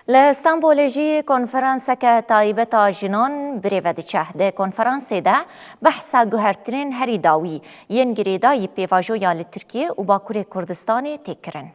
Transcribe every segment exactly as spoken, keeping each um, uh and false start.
Li Stenbolê jî konferanseke taybet a jinan birêve diçe. Di konferansê de behsa guhertinên herî dawî yên girêdayî pêvajoya li Tirkiye û Bakurê Kurdistanê tê kirin.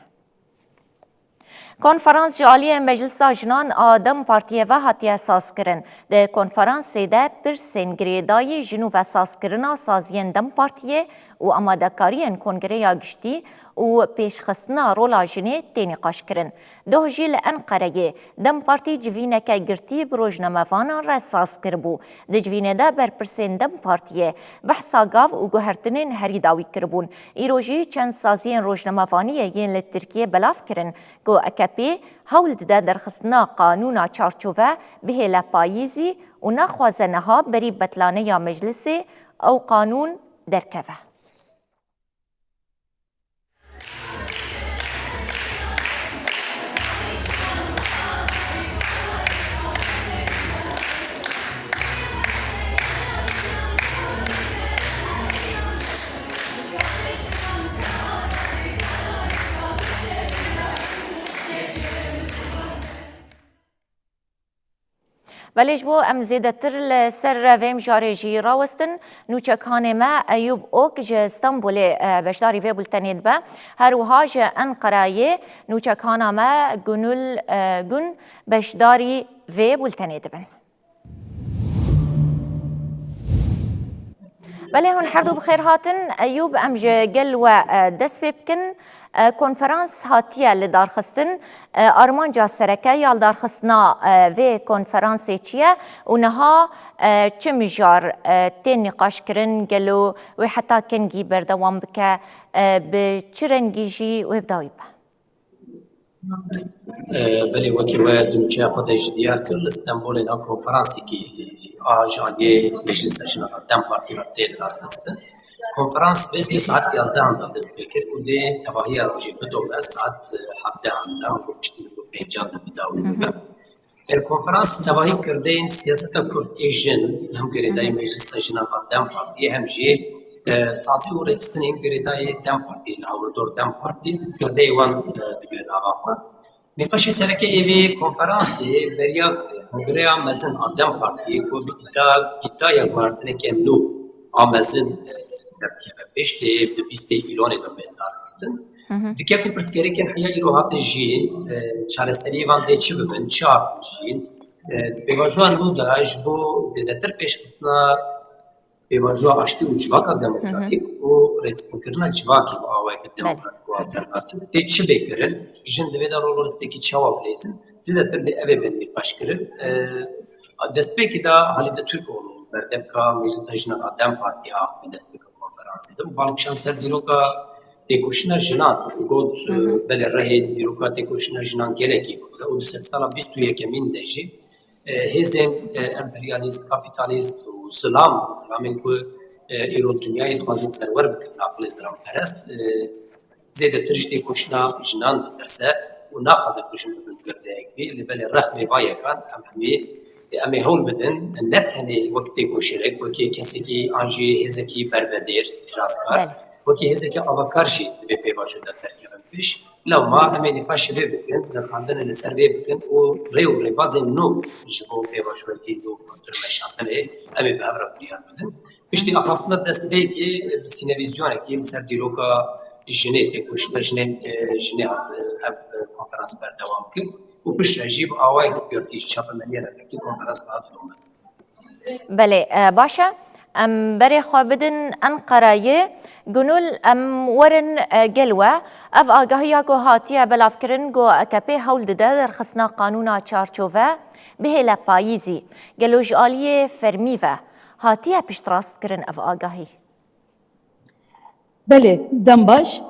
Konferans ji aliyê Meclisa Jinan a DEM Partiyê ve hatiye sazkirin. Di konferansê de pirsên girêdayî ji nû ve sazkirina saziyên DEM Partiyê û amadekariyên Kongreya Giştî û pêşxistina rola jinê tê nîqaşkirin. Doh jî li Enqereyê DEM Partî civîneke girtî bi rojnamevanan re saz kiribû. Di civînê de berpirsên DEM Partiyê behsa gav û guhertinên herî dawî kiribûn. Îro jî çend saziyên rojnamevaniyê yên li Tirkiyê belav kirin ku A K P hewl dide derxistina qanûna çarçove bihêle payîzî û naxwaze niha berî betlaneya meclisê ew qanûn derkeve. Belê ji bo em zêdetir li ser vê mijarê jî rawestin, nûçekanê me Eyûb Ok ji Stenbolê, e, beşdarî vê bultenê dibe. Her wiha ji Enqerayê nûçekana me Gunul, e, Gun beşdarî vê bultenê dibin. Belê hûn herdu bi xêr hatin. Eyûb, em ji gel we, e, dest pê bikin. E, konferans hatiye lidarxistin. E, armanca sereke ya lidarxistina, e, vê konferansê çi ye û niha, e, çi mijar, e, tên nîqaşkirin? Gelo wê heta kengî berdewam bike? E, bi çi rengî jî wê bi dawî be? E, belê, wekî we di nûçeya xwe de jî diyar kir, li Stenbolê nav konferansekî a ji aliyê Meclisa Jinan a DEM Partî re tê lidarxistin. Konferans vê sibê saet yazdehan de dest pê kir û dê tevahiya rojê bidome saet, e, hevdehan de, ango piştî pêncan de bi dawî bibe. E, konferans tevahî kirdeyên siyaseta Kurd ê jin, hem girêdayî Meclisa Jinan a DEM Partiyê, hem jî, e, sazî û rêxistinên girêdayî DEM Partiyê li hewldor DEM Partî, kirdeyê wan, e, digire nava xwe. Nîqaşê sereke ê vê konferansê beriya Kongreya Mezin a DEM Partiyê ku bi îdia-, îdiaya guhertineke nû a mezin, e, derdikeve pêş, tê di bîstê Îlonê de bên darxistin. Dike ku pirsgirêkên heya îro hatin jiyîn, e, çareseriyê van dê çi bibin, çi hatin jiyîn? E, di pêvajoya nû de ji bo zêdetir pêşxistina pêvajoya aştî û civaka demokratîk û rêxistinkirin civakê bi awayeke demokratîk û alternatîf tê çi bê kirin? Jin divê de rol û ristekî çawa bilîzin? Zêdetir dê ev ê bên nîqaşkirin. E, destpêkê de Halîde Türkoğlu berdevka Meclisa Jinan a DEM Partiyê axivî destpêka konferansê de û bal kişand ser dîroka têkoşîna jinan û got, e, belê rihê dîroka têkoşîna jinan gelekî kûr e û di sedsala bîst û yekemîn de jî, e, hêzên, e, emperyalîst, kapîtalîst û zilam, zilamên ku, e, îro dinyayê dixwazin serwer bikin, aqilê zilamperest, e, zêdetir ji têkoşîna jinan ditirse û naxwaze ku jin bibin girdeyek vî, lê belê rexmê va yekan em hemî, em ê hewl bidin, ne tenê wek têkoşerek, wekî kesekî an jî hêzekî bervedêr, îtirazkar, wekî hêzekî avakar jî divê pêvajo de derkevin pêş. Lewma em ê nîqaş vê bikin, derxandinê li ser vê bikin û rê û rêbazên nû ji bo pêvajoyekî nû xurtir meşandinê em ê bi hev re biryar bidin. Piştî axaftina destpêkê bi sînevîzyonekî li ser dîroka jinê, têkoşîna jinên, e, jinê hat, e, ev, e, konferans berdewam kir û piştre jî bi awayekî girtî ji çapemeniyê re girtî konferans hat domandin. Belê, e, baş e. Em berê xwe bidin Enqerayê. Gunul, em werin, e, gel we. Ev agahiya ku hatiye belavkirin ku A K P hewl dide derxistina qanûna çarçove bihêle payîzî. Gelo ji aliyê fermî ve hatiye piştrastkirin ev agahî? Belê, dem baş.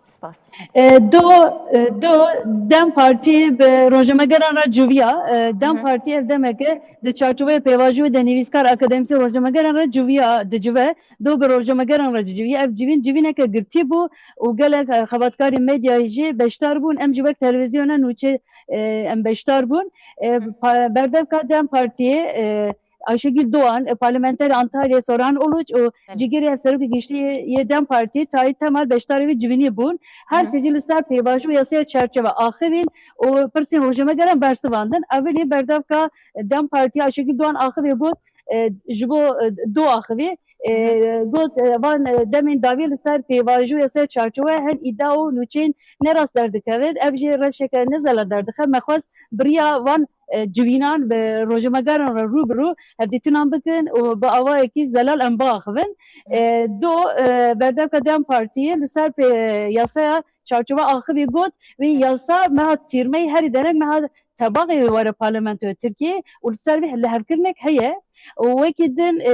Spas. E, do, e, do, DEM Partî bi rojnamegeran re civiya. E, DEM Partî ev demeke di çarçoveyê pêvajoyê de nivîskar, akademîsê rojnamegeran re civiya, dicive. Do bi rojnamegeran re diciviye. Ev civîn, civîneke girtî bû û gelek, e, xebatkarên medyayê jî beşdar bûn. Em jî wek televîzyona nûçe, e, em beşdar bûn. E, pa-, berdevka DEM Partiyê, e, Ayşegül Doğan, e, parlamenter Antalya, Soran Uluç û Evet. cîgirê serokê giştî yê DEM Partî Tayyip Temal beşdarê wê civînê bûn. Her Hı hı. sê jî li ser pêvajo yasaya çarçove axivîn û pirsên rojnamegeran bersivandin. Evilî berdevka DEM Partî Ayşegül Doğan axivê got, e, ji bo, e, do axivê, e, Hı hı. got, e, van, e, demên dawî li ser pêvajo yasaya çarçove hin îdia û nûçeyên nerast derdikevin. Ev jî rewşeke ne zelal derdixe. Me xwest bi riya van, e, civînan bi rojnamegeran re rû bi rû hevdîtinan bikin û bi awayekî zelal em biaxivin. Hı. E, do, e, berdevka DEM Partiyê li ser pê-, yasaya çarçova axivî got, wê yasa meha tîrmeyê herî dereng meha tebaxê wê were parlamentoya Tirkiyê û li ser vê lihevkirinek heye. Û wekî din, e,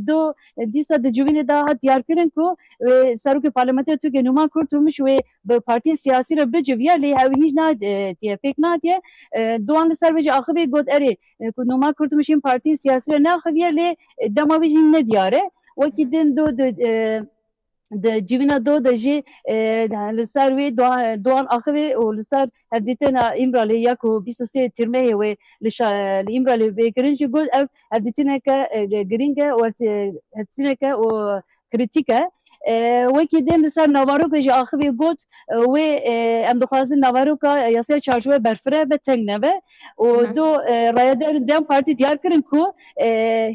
do, dîsa di civînê de hat diyarkirin ku wê serokê parlamentoya Tirkiyê Numan Kurtulmuş wê bi partiyên siyasî re biciviya, lê ew hîç natiye, pêk natiye. E, Doğan li ser vê jî axivî got, erê, e, ku Numan Kurtulmuş hîn partiyên siyasî re neaxiviye, lê, e, dema wê jî nediyar e. Wekî din do di, e, di civîna do de jî, e, li ser wê Doğan, Doğan axivê û li ser hevdîtina Îmralê ya ku bîst û sê Tîrmehê wê li şa-, li Îmralê bê kirin jî got, ev hevdîtineke, e, girîng e û hevdî-, hevdîtineke û kritîk e. E, wekî din li ser Navarokê jî axivê got, e, wê, e, em dixwazin Navaroka yasaya çarçove berfireh be, teng nebe. Û Hı hı. do, e, rayedarên DEM Partî diyar kirin ku, e,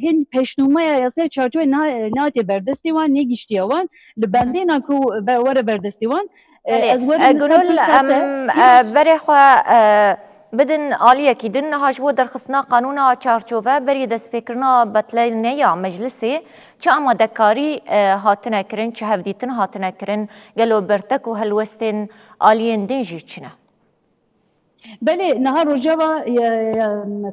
hîn pêşnûmeya yasaya çarçove na-, nehatiye berdestê wan, negihiştiye wan. Li Hı hı. bendêna ku be-, were berdestê wan. E, Belê, ez werim e, li ser Gulul, pirsa te. em, e, Îro- berê xwe, e, bidin aliyekî din. Niha ji bo derxistina qanûna çarçove berî destpêkirina betlanê ya meclisê çi amadekarî, e, hatine kirin, çi hevdîtin hatine kirin, gelo bertek û helwestên aliyên din jî çi ne? Belê, niha rojeva, e, e,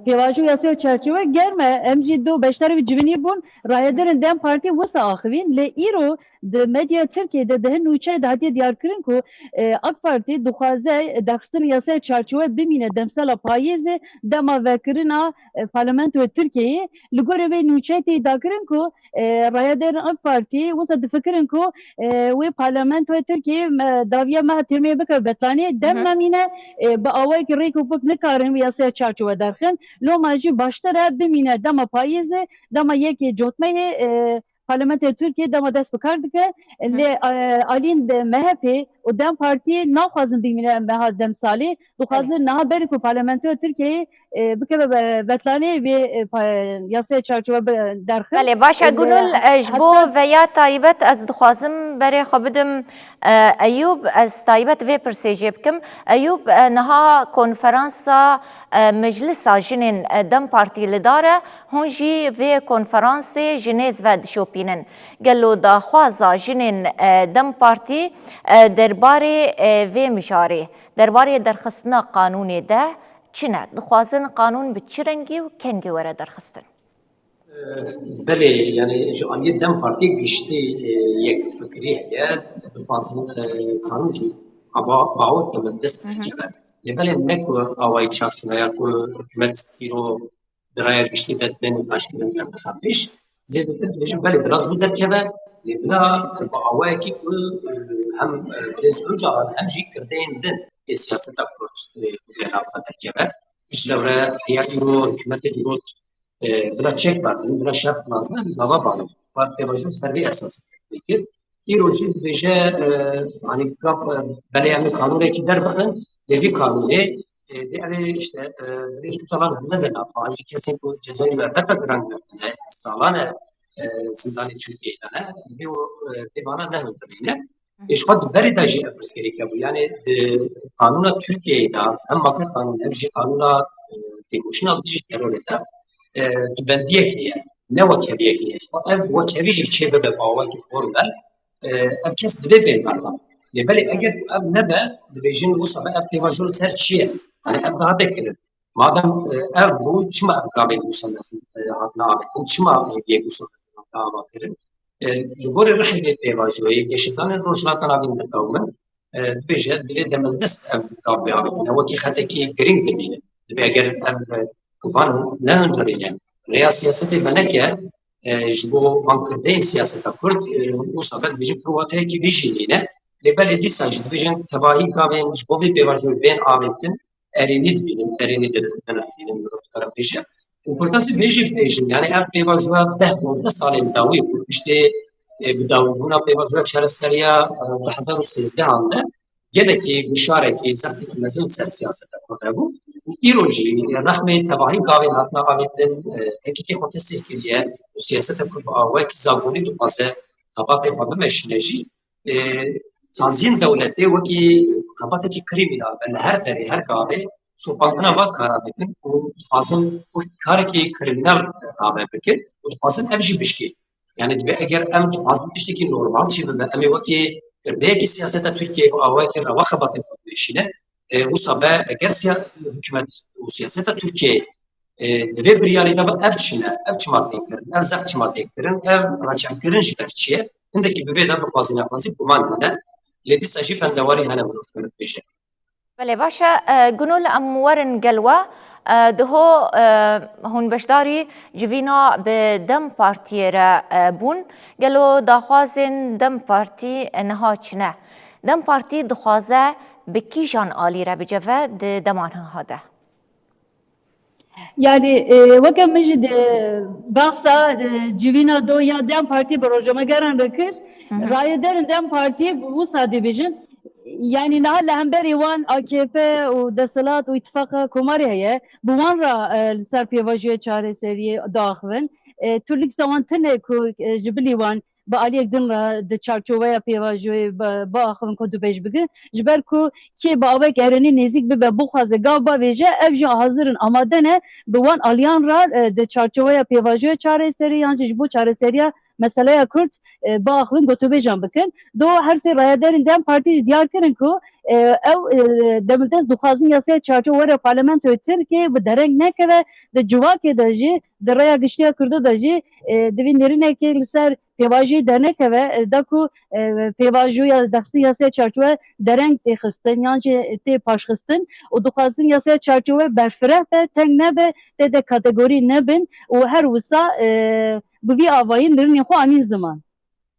pêvajo yasaya çarçove germ e. Em jî do beşdarê wê civînê bûn. Rayedarên DEM Partî wisa axivîn. Lê îro di medya Tirkiyê de di hin nûçeyê de hatiye diyarkirin ku, e, AK Partî dixwaze derxistin yasaya çarçove bimîne demsala payîzê dema vekirina, e, parlamentoya Tirkiyeyê. Li gorî vê nûçeyê tê îdiakirin ku, e, rayedarên AK Partî wisa difikirin ku, e, wê parlamentoya Tirkiyeyê me, dawiya meha tîrmeyê bike betlanê, dem Hı hı. nemîne, e, bi awayekî rêk û pik nikarin wê yasaya çarçove derxin. Loma jî baştir e bimîne dema payîzê, dema yekê cotmeyê, e, parlamentoya Tirkiyê dema dest bi kar dike. Hı. Lê, e, alîn de M H P û DEM Partiyê naxwazin bimîne meha demsalê, dixwazin Belê. niha berî ku parlamentoya Tirkiyeyê, e, bikeve be-, betlanê vê, e, pa-, yasaya çarçove bi-, derxin. Belê, baş e, E, Gulul, e, e, ji bo heta veya taybet ez dixwazim berê xwe bidim, e, Eyûb, ez taybet vê pirsê jê bikim. Eyûb, e, niha konferansa, e, Meclisa Jinên, e, DEM Partî li dar e, hûn jî vê konferansê ji nêz ve dişopînin. Gelo daxwaza jinên, e, DEM Partî, e, derbarê, e, vê mijarê, derbarê derxistina qanûnê de çi ne? Dixwazin qanûn bi çi rengî û kengî were derxistin? Belê, yani ji aliyê DEM Partî giştî, e, yekfikrî heye, dixwazin, e, qanûn jî aba, bawer ke bi dest Hı hı. bikeve. Lê belê ne ku awayî çarçoveya ku hikûmet îro di raya giştî de tên pêşkirin em dixin pêş. Zêdetir dibêjin belê bila zû derkeve, lê bila bi awayekî ku, e, hem, e, Birêz Ocalan hem jî kirdeyên din ê siyaseta Kurd, e, bi nav xwe derkeve. Ji lewre heya îro hikûmetê dîrot, e, bila çek berdin, bila şer xilazin, em gava bavêjin. Partiya Bajar ser vê esasî dikir. Îro jî dibêje, e, hani gap, e, belê em ê kanûnekî derbixin, lê vî kanûnê, e, dê ev ê işte, e, Birêz Ocalan hemle de nafa, jî kesên ku cezayê me beta giran girtine, salan e, e, zindanê Tirkiyeyê de ne, dê o, e, dê vana nehilbirîne. Ê, ji xwe di berê de jî ev pirsgirêk hebû. Yani di qanûna Tirkiyeyê de hem maket qanûn hem jî qanûna, e, têkoşîna dijî terorê de, e, tu bendiyek heye, ne wekheviyek heye. Ji xwe ev wekhevî jî çê bibe bi awayekî formel, e, ev kes divê bên berdam. Lê belê eger ku ev nebe, dibêjin wisa be ev pêvajo li ser çi ye? Yani ev dihate kirin. Madem, e, ev bû, çima ev gavên wisa mezin, e, hatine avêtin? Çima hêviyek wisa mezin hatine avakirin? E, li gorî rihê vê pêvajoyê, geşedanên Rojhilata Navîn diqewimin, e, dibêje, divê demildest ev gav bê avêtine. Wekî xetekî girîng dimîne. Divê eger ev, e, van nehundirîne, rêya siyasetê veneke, e, ji bo van kirdeyên siyaseta Kurd, e, wisa be dibêjin pir wateyekî vî jî nîne. Lê belê dîsa jî dibêjin tevahî gavên ji bo vê pêvajoyê bên avêtin, erênî dibînin, erênî di-, dinirxînin, mirov dikare bêje. Û kurtasî vê jî bibêjin, yani ev pêvajoya deh dozdeh salên dawî ku piştê, e, bi dawîbûna pêvajoya çareseriya, e, du hezar û sêzdeh an de gelekî guşarekî, zextekî mezin li ser siyaseta Kurd hebû. Û îro jî, e, rexmê tevahî gavên hatina avêtin, e, P K K xwe fesih kiriye û siyaseta Kurd bi awayekî zagonî dixwaze xebatê xwe bimeşîne jî, e, saziyên dewletê wekî xebatekî krîmînal be li her derê, her gavê şopandina van kara dikin û dixwazin wekî karekî krîmînal name bikin û dixwazin ev jî bişkê. Yani dibe eger em dixwazin tiştekî normal çê bibe, em ê wekî girdeyekî siyaseta Tirkiyeyê bi awayekî rewa xebatê xwe bimeşîne, e, wisa be eger siya-, hikûmet û siyaseta Tirkiyeyê, e, di vê biryarê de be ev çi ne, ev çima tê kirin, ev zef çima tê kirin, ev reçevkirin ji ber çi ye? Hindekî bi vê de bi xwazî nexwazî guman hene. Lê dîsa jî bendewarî hene mirov kare bêje. Belê, baş e. E, Gunul, em werin gel we. E, diho, e, hûn beşdarî civîna bi DEM Partiyê re, e, bûn. Gelo daxwazên DEM Partî, e, niha çi ne? DEM Partî dixwaze bi kîjan alî re biceve di dema niha de? Yani, e, weke min jî di behsa, e, civîna do ya DEM Partî bi rojnamegeran re kir, Hı hı. Rayedarên DEM Partî wisa dibêjin. Yani niha li hemberî wan A K P û desthilat û îtifaqa Komarê heye. Bi wan re, e, li ser pêvajoyê çareseriyê diaxivin. E, tu lîksa wan tune ku, e, ji bilî wan bi aliyek din re di çarçoveya pêvajoyê bi-, biaxivin ku dubêj bikin. Ji ber ku kê bi awayek erênî nêzîk bibe, bixwaze gav bavêje, ev jî hazir in, amade ne bi wan aliyan re, e, di çarçoveya pêvajoya çareserî yan jî ji bo çareseriya meseleya Kurd, e, biaxivin, gotûbêjan bikin. Do her sê rayedarên DEM Partî jî diyar kirin ku, e, ew, e, demildest dixwazin yasaya çarçove were parlamentoyê Tirkiyê bi dereng nekeve, di civakê de jî, di rêya giştî ya Kurdo de jî, e, divê nêrînekê li ser pêvajoyê dernekeve, e, da ku, e, pêvajoya dexsî yasaya çarçove dereng tê xistin, yan jî tê paşxistin û dixwazin yasaya çarçove berfireh be, teng nebe, tê de kategorî nebin û her wisa, e, bi vî avayî nirînên xwe anîn ziman.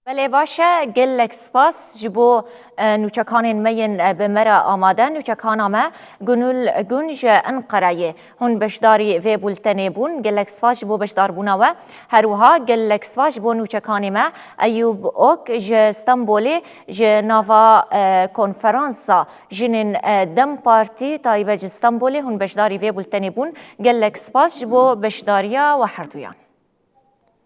Belê, baş e, gelek spas ji bo, e, nûçekanên me yên, e, bi me re amade. Nûçekana me Gunul Gun ji Enqereyê. Hûn beşdarî vê bultenê bûn. Gelek spas ji bo beşdarbûna we. Her wiha gelek spas ji bo nûçekanê me Eyûb Ok ji Stenbolê, ji nava, e, konferansa jinên, e, DEM Partî taybet ji Stenbolê hûn beşdarî vê bultenê bûn. Gelek spas ji bo beşdariya we herduyan.